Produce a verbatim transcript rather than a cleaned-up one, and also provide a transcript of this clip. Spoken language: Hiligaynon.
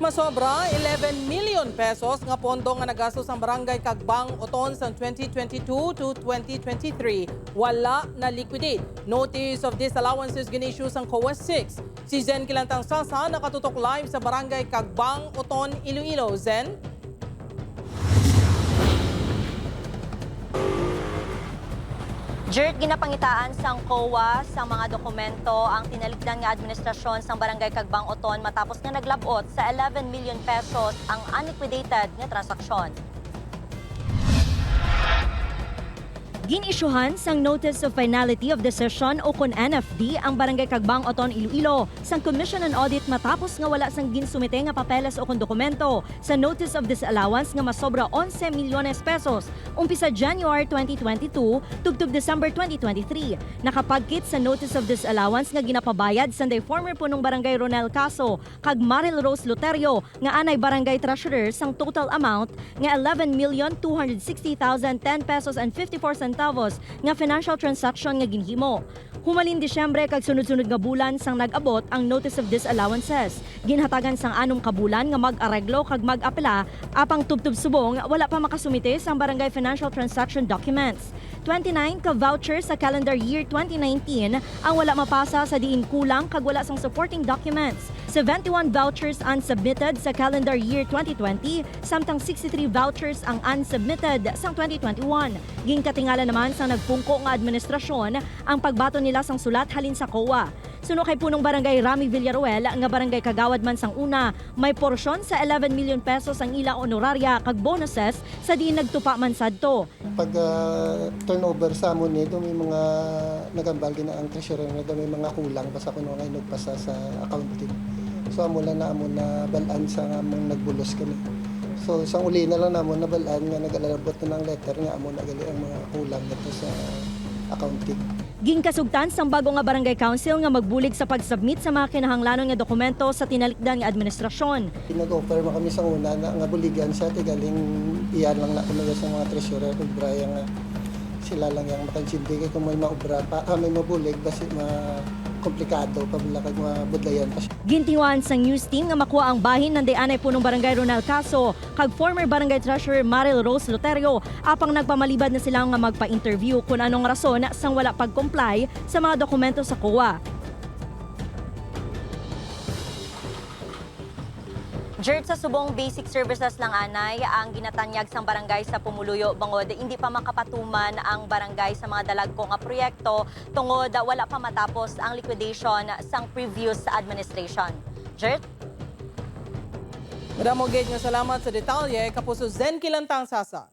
Sobra eleven million pesos nga pondo nga nagastos ang Barangay Kagbang Oton sang twenty twenty-two to twenty twenty-three, wala na liquidate. Notice of disallowances gin-issue sang COA six. Si Zen Kilantang Sasa nakatutok live sa Barangay Kagbang Oton, Iloilo. Zen? Jert, ginapangitaan sang COA sang mga dokumento ang tinalikdan nga administrasyon sang Barangay Kagbang Oton matapos nga naglab-ot sa eleven million pesos ang unliquidated nga transaksyon. Gin-isyuhan sang Notice of Finality of Decision o kon N F D ang Barangay Kagbang Oton, Iloilo sang Commission on Audit matapos nga wala sang ginsumite nga papeles o kon dokumento sa Notice of Disallowance nga masobra onse milyones pesos umpisa January twenty twenty-two tubtob December twenty twenty-three. Nakapagkit sa Notice of Disallowance nga ginapabayad sanday former Punong Barangay Ronel Caso kag Maril Rose Loterio nga anay barangay treasurer sang total amount nga eleven million two hundred sixty thousand ten pesos and fifty-four centavos nga financial transaction nga ginhimo. Humalin Disyembre kag sunod-sunod nga bulan sang nag-abot ang Notice of Disallowances. Ginhatagan sang anom ka bulan nga mag-areglo kag mag-apela, apang tubtob subong wala pa makasumite sang Barangay Financial Transaction Documents. Twenty-nine ka vouchers sa calendar year twenty nineteen ang wala mapasa sa diin kulang kag wala sang supporting documents. Seventy-one vouchers unsubmitted sa calendar year twenty twenty, samtang sixty-three vouchers ang unsubmitted sang twenty twenty-one. Ginkatingala naman sang nagpungko nga administrasyon ang pagbaton nila sang sulat halin sa COA. Suno kay Punong Barangay Rami Villaruel, nga barangay kagawad man sang una, may porsyon sa eleven million pesos ang ila honoraria kag bonuses sa diin nagtupa man sadto. Pag, ah, turnover sa amon ni, do may mga nagambal gina ang treasurer nga do may mga kulang pa sa kuno nga inugpasa sa accounting. So, amo lang na amo na balaan sa nga among nagbulos kami. So, sang uli na lang namon nabalaan nga nagalabot na ang letter nga amo na gali ang mga kulang dito sa accounting. Ginkasugtan sang bago nga barangay council nga magbulig sa pag-submit sa mga kinahanglanon nga dokumento sa tinalikdan nga administrasyon. Nag-offer man kami sa una na nga buligan siya, ti galing iyan lang na kuno sa mga treasurer ug Brian nga sila lang yang makaintindi kay kung may maobra pa, ah, may mabulig, basi ma komplikado pa bala kag mabudlayan pa siya. Gintinguhaan sang news team nga makuha ang bahin nanday anay Punong Barangay Ronald Caso kag former Barangay Treasurer Maril Rose Loterio, apang nagpamalibad na sila nga magpa-interview kun anong rason sang wala pag-comply sa mga dokumento sa COA. Jert, sa subong basic services lang anay ang ginatanyag sang barangay sa pumuluyo bangod hindi pa makapatuman ang barangay sa mga dalagko nga proyekto tungod wala pa matapos ang liquidation sang previous administration. Jert? Madamo gid nga salamat sa detalye, Kapuso Zen Kilantang Sasa.